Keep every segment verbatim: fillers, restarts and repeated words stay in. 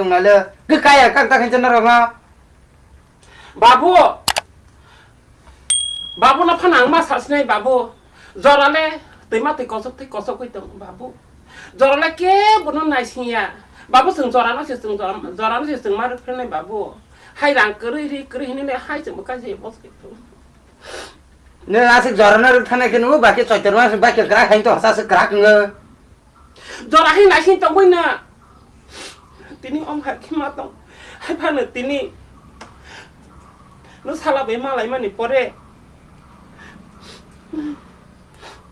Tongnaile, kaya kak ta khencha norok no. Babu, babu no phano ang ma sasinai babu. Jorale, twima twi kosok twi kosok oi tong babu. Jorale kebo no naisingya. Babu chwng jorano se chwng jora, jorano se chwng ma rwkhrwnai babu. Hai rang kwrwi ri kwrwi hinwi le hai chwng bwkha se bos khe. Nini aswk jorano rwkthanai khe nungo, bakhe choitor ma bakhe kwrak hai to hasa se kwrak wngo. Jora hai naising tongwi na. Tini om hai khe ma tong. Hai phano tini. No sala bai malai mani pore.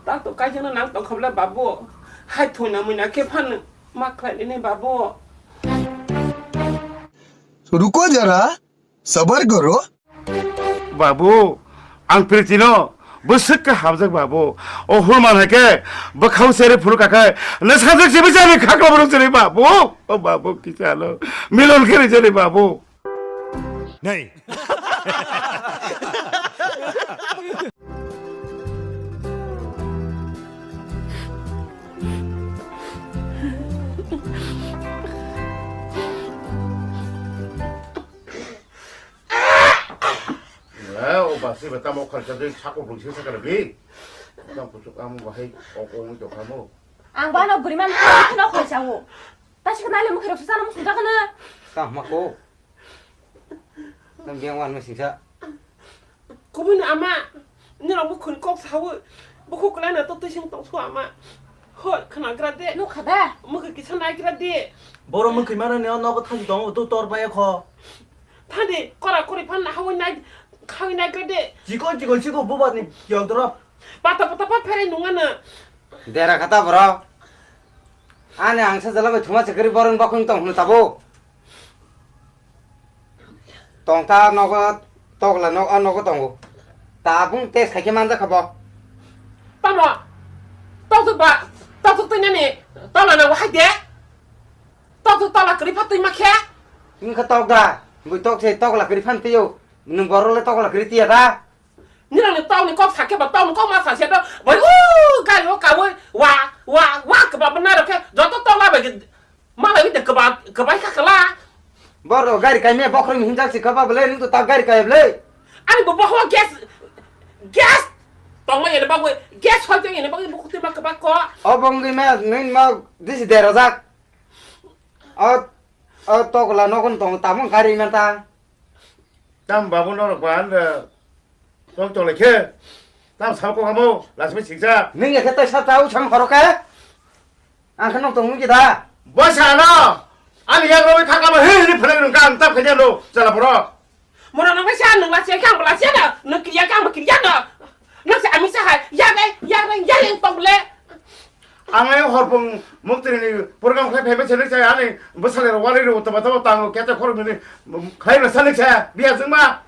Ta to kaijano nang tong khobla babu. Hai thuna muina khe phano ma khlai ni babu. रुको जरा, सबर करो। Babu, ang pritino bwswk khe hamjak babu. O hurman hai khe bwkhao sere phuru kakhai. Nwsajak se bwsani khakla borok sere babu. O babu kisalo. Milon khe rijani babu. नहीं। Eh, o basi beta mo kharcha dei sako bungsi sakara bi. Tang puchuk ang bahai ong ong jokha mo. Ang bano buriman kheno kharcha o. Tasi kena le mukhe rok sana musung jakana. Tang mako. Nang biang wan masing sa. Kubui no ama, nirok bukhun kok sawi, bukhuk kwlai no to twising tong su ama. Hoi, khwnagra de. Nukha da? Mukhe kisa naigra de. Boro mukhe mano ni o nogo thani tongo, to tor baya kho. Thani, kora kori phan na hawi nai, hawi naigra de. Chikon chikon chikon bubat ni yog doro. Pata pata pa pherai nungana. Dera khata boro. Ani ang sa jala bai thuma chakri boron bakung tong hunu tabo. Tong ta nogo tokla nog a nogo tongo. Tabung test khaikhe manjakha bo. Tamo. Tokjwk ba, tokjwk twi nani. Tola nango hai de. Tokjwk tola kwrwi pha twi ma khe. Wngkha tok da. Bui tok se tokla kwrwi phan twi o. Nwng borok le tokla kwrwi twi ya da. Nirok ni tokni kok sakhe ba tokni kok ma sakhe do. Bai o gari o kawi wa wa wa kwbangma narok khe joto tokla bai. Malai wi de kwba-, kwbai kha kwla. Boro gari kaimya bokhorok ni hinjak si kwba bwle, nwng to ta gari kaya bwle. Ani bo bokhorok gas, gas tongma yene bagwi, gas hoi tong yene bagwi bo khuti ma kwba ko. O bongwi ma nwng ma disi derajak. O, o tokla nogon tong tamo gari man ta. Tam babu norok ba anda tong tong lekhe. Tam sao ko kamo lasme siksa. Nwng ekhe tai sa tau sam horo khe. Ang khe nok tong nungki da. Bwsa no. Ani yak roi phaka ma he he phalai rung kam tap khaja no chala boro. Mona nang sa nang la se kam la se na. Nang kriya kam kriya na. Nang sa ami sa hai. Ya dai, ya dai, ya yang tong le. Ang ai horpung muktri ni program khlai phaibai se nang sa ani bwsale ro wali ro taba taba tang kete khor mini khlai na sa nang sa biya jeng ma.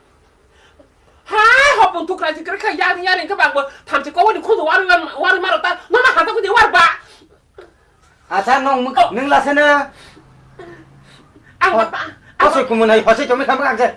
Hai hopung tukra jikra kha yang yang ke bang bo thamchi ko ni khundu wari wari maro ta no ma hata ko di war ba. Acha nong muk Oh. Nung la sana. Ang Oh, ba ta. Asoi kumun hai hosoi chomi kham kang se.